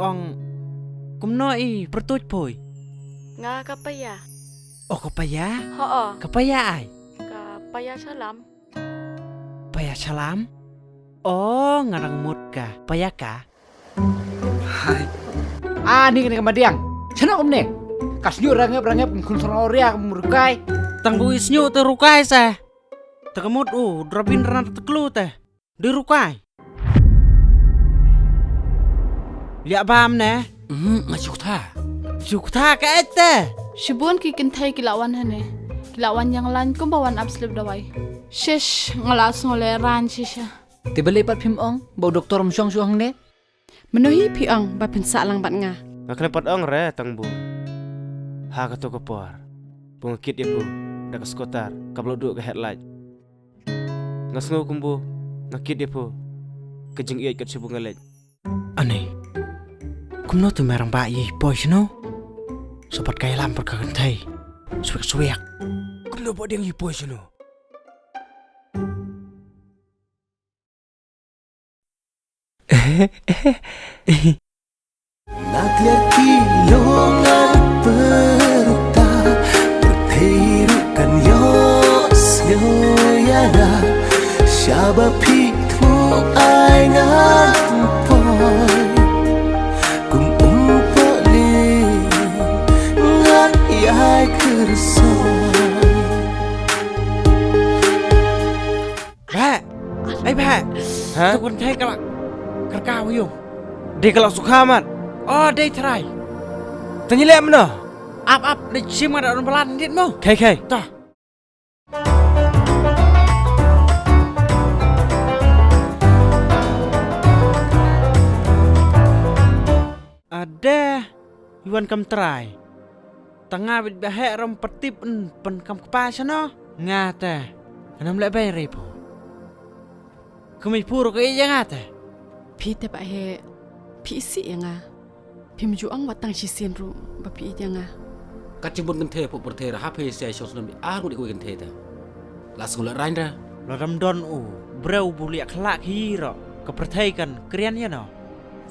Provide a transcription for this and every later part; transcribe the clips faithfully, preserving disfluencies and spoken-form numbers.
Ong, kumno i pyrtuit poi? Nga ka Paya. Oh, ka Paya? Ho. Ka Paya ai? Ka Paya Shalam. Paya Shalam? Oh, nga dang mut ka Paya ka. Hai. Ah, ni kane ka madiang. Chano kumne? Ka snyu rangep rangep kum khun sarong oria kum rukai. Tang bu i snyu te rukai sa. Te ka mut u drabin rana te klu te. Di rukai. Liak bam ne? Hmm, nga suk tha. Suk tha ka ete. Shibun ki kynthei ki la wan hane. Ki la wan yang lan kumba wan ap slip dawai. Shish, nga la sngew le ran shisha. Te balei pat phim ong ba u doktor um shong shuh hangne? Mano hi phi ong ba phin sah lang bad nga? Nga khlem pat ong re tang bu. Ha kato ka por ba nga kit ïa phu da ka scooter kaba la duh ka headlight. Nga sngew kumbu nga kit ïa phu ka jingïeit kat shu bu nga leit. Ani, kumno tu merang ba i poi shano? Sobat ka ïalam per ka kynthei. Swiak swiak. Kumno ba ding i poi shano? Na kliar ki longan peruta, pyrthei ruh kan ïoh sngewïalap. Shaba phi thmu ai ngan poi, kum um poli ngan ïai kyrso. Bah. Ai bah. Ha? Tu kun thei kalak. Kerka u yung. Dei kalak sukha mat. Oh, dei trai. Tanya lek mano? Ap ap dei chim ada orang balan dit mo. Khai khai. Tah. Ade, i wan kam trai. Tang nga bit ba heh ram patip en pan kam kpa shano. Nga te. Ngan ym leh bai rei pho. Kmie phu ruh ka ïeit ïa nga te. Phi te ba heh. Phi isih ïa nga. Phim ju ong wat tang shisien ruh ba phi ïeit ïa nga. Kat jingbun kynthei phuh pyrthei ra ha phi sia shong snem ar ngut ïa kawei kynthei te. La sngewleh rain ra. La dam don u briew bu liak khlak hi ro. Ka pyrthei kan krian ïa no.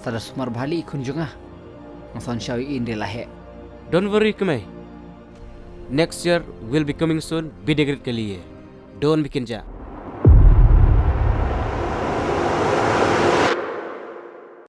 Sa da sumar bha li khun jong nga. Nga son shaw i in de la heh. Don't worry kmie. Next year will be coming soon, bidegrit ke liye. Don't be kinja.